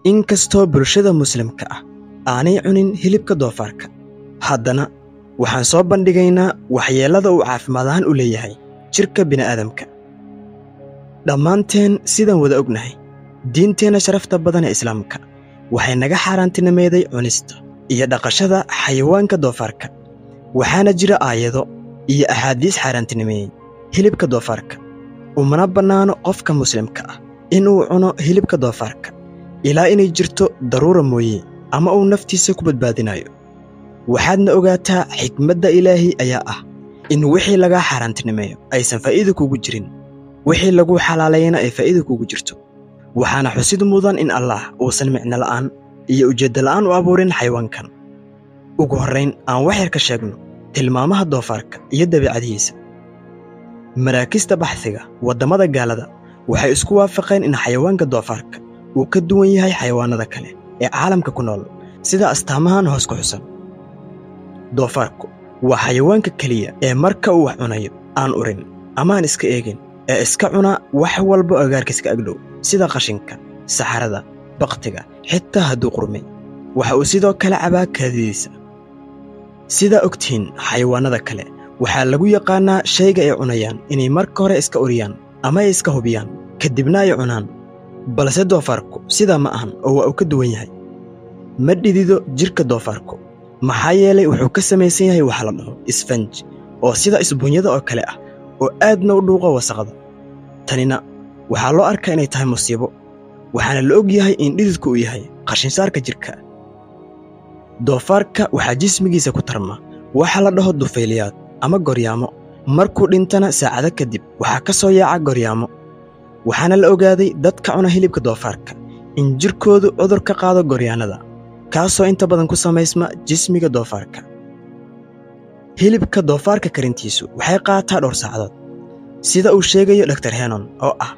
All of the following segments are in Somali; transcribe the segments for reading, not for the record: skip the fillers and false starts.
Inkastoo bulshada muslimka ah aanay cunin hilibka doofaarka, haddana waxaan soo bandhigaynaa waxyeellada uu caafimaad ahaan u leeyahay jidhka bini'aadamka. Dhammaanteen sidaan wada ognahay, diinteenna sharafta badan ee Islaamka waxay naga xaaraantinimeeday cunista iyo dhaqashada xayawaanka doofaarka. Waxaana jira aayado iyo axaadiis xaaraantinimeeyey hilibka doofaarka. Umana bannaano qofka muslimka ah inuu cuno hilibka doofaarka ilaa inay jirto daruura mooye ama uu naftiisa ku badbaadinayo. Waxaadna ogaataa xikmadda Ilaahay ayaa ah in wixii lagaa xaaraantinimeeyo aysan faa'iido kugu jirin, wixii lagu xalaaleeyana ay faa'iido kugu jirto. Waxaana xusid mudan in Allaah uusan micno la'aan iyo ujeeddo la'aan u abuurin xayawaankan. Ugu horrayn, aan wax yar ka sheegno tilmaamaha doofaarka iyo dabeecadihiisa. Maraakista baxsiga waddamada gaalada waxay isku waafaqeen in xayawaanka doofaarka uu ka duwan yahay xayawaanada kale ee caalamka ku nool, sida astaamahan hoos ku xusan. Doofaarku waa xayawaanka keliya ee marka uu wax cunayo aan urin ama aan iska eegin, ee iska cuna wax walba agaarkiiska agdhow, sida qashinka, saxarada, bakhtiga, xitaa hadduu qurmay. Waxa uu sidoo kale cabaa kaadidiisa. Sidaa ogtihiin, xayawaanada kale waxaa lagu yaqaannaa shayga ay cunayaan inay marka hore iska uriyaan ama ay iska hubiyaan, kadibna ay cunaan. Balse doofaarku sidaa ma ahan oo waa uu ka duwan yahay. Ma dhidido jidhka doofaarku, maxaa yeelay wuxuu ka samaysan yahay waxa la dhaho isfanj oo sida isbuunyada oo kale ah oo aadna u dhuuqa wasaqda. Tanina waxaa loo arkaa inay tahay musiibo, waxaana la og yahay in dhididku uu yahay qashinsaarka jidhka. Doofaarka waxaa jismigiisa ku tarma waxa la dhaho dufayliyaad ama goryaamo. Markuu dhintana saacado kadib waxaa ka soo yaaca goryaamo. Waxaana la ogaaday dadka cuna hilibka doofaarka in jidhkoodu cudur ka qaado goryaanada, kaasoo inta badan ku samaysma jismiga doofaarka. Hilibka doofaarka karintiisu waxay qaataa dhowr saacadood, sida uu sheegayo Dr. Henon oo ah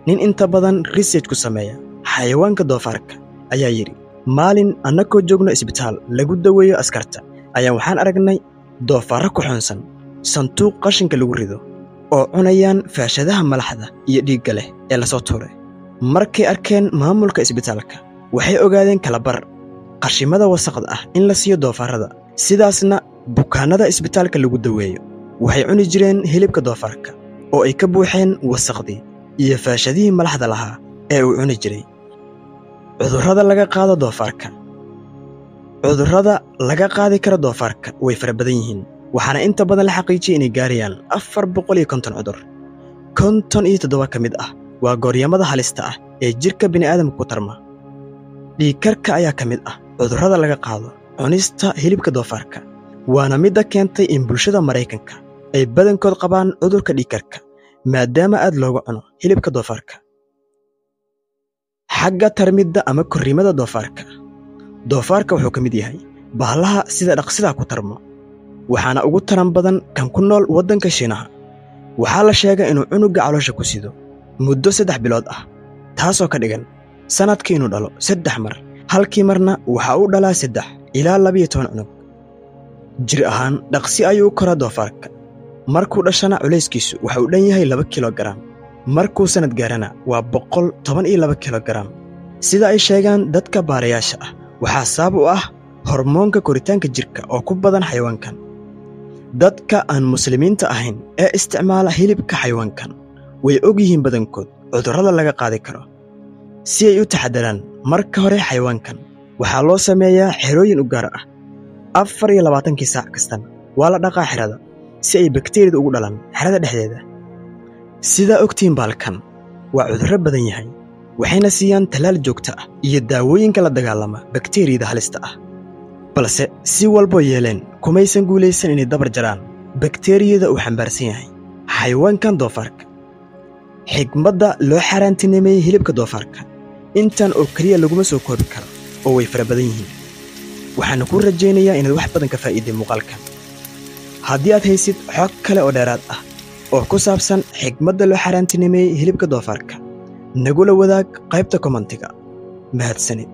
nin inta badan research ku sameeya xayawaanka doofaarka, ayaa yidhi: maalin annagoo joogno isbitaal lagu daweeyo askarta ayaa waxaan aragnay doofaarro ku xunsan sanduuq qashinka lagu rido oo cunayaan faashadaha malaxda iyo dhiigga leh ee lasoo tuuray. Markay arkeen maamulka isbitaalka, waxay ogaadeen kalabar qashimada wasaqda ah in la siiyo doofaarrada, sidaasna bukaannada isbitaalka lagu daweeyo waxay cuni jireen hilibka doofaarka oo ay ka buuxeen wasaqdii iyo faashadihii malaxda lahaa ee uu cuni jiray. Cudurrada laga qaado doofaarka. Cudurrada laga qaadi karo doofaarka way fara badan yihiin, waxaana inta badan la xaqiijiyey inay gaarayaan 450 cudur. 57 ka mid ah waa gooryamada halista ah ee jidhka bini'aadamka ku tarma. Dhiigkarka ayaa ka mid ah cudurrada laga qaado cunista hilibka doofaarka, waana midda keentay in bulshada Maraykanka ay badankood qabaan cudurka dhiigkarka, maadaama aad looga cuno hilibka doofaarka. Xagga tarmidda ama korriimada doofaarka. Doofaarka wuxuu ka mid yahay bahlaha sida dhaqsida ku tarmo, waxaana ugu taran badan kan ku nool waddanka Shiinaha. Waxaa la sheegay inuu cunuga caloosha ku sido muddo 3 bilood ah, taasoo ka dhigan sanadkii inuu dhalo 3 mar, halkii marna waxa uu dhalaa 3 ilaa 12 cunug. Jir ahaan dhaqsi ayuu u koraa doofaarka. Markuu dhashana culayskiisu waxa uu dhan yahay 2 kilogaram. Markuu sanad gaarana waa 112 kilogaram. Sida ay sheegaan dadka baarayaasha ah, waxaa sabab u ah hormoonka koritaanka jidhka oo ku badan xayawaankan. Dadka aan muslimiinta ahayn ee isticmaala hilibka xayawaankan way og yihiin badankood cudurrada laga qaadi karo. Si ay u taxadaraan, marka hore xayawaankan waxaa loo sameeyaa xerooyin u gaar ah. 24kii saac kastana waa la dhaqaa xerada si ay bakteeriyadu ugu dhalan xerada dhexdeeda. Sidaa ogtihiin, baalkan waa cudurro badan yahay, waxayna siiyaan tallaal joogto ah iyo daawooyinka la dagaalama bakteeriyada halista ah. Balse si walboo yeeleen kumaysan guulaysan inay dabar jaraan bakteeriyada uu xambaarsan yahay xayawaankan doofaarka. Xigmadda loo xaaraantinimeeyey hilibka doofaarka intan oo keliya laguma soo koobi karo oo way fara badan yihiin. Waxaana kuu rajaynayaa inaad wax badan ka faa'iiday muuqaalkan. Haddii aad haysid xog kale oo dheeraad ah oo ku saabsan xigmadda loo xaaraantinimeeyey hilibka doofaarka, nagula wadaag qaybta kommentiga. Mahadsanid.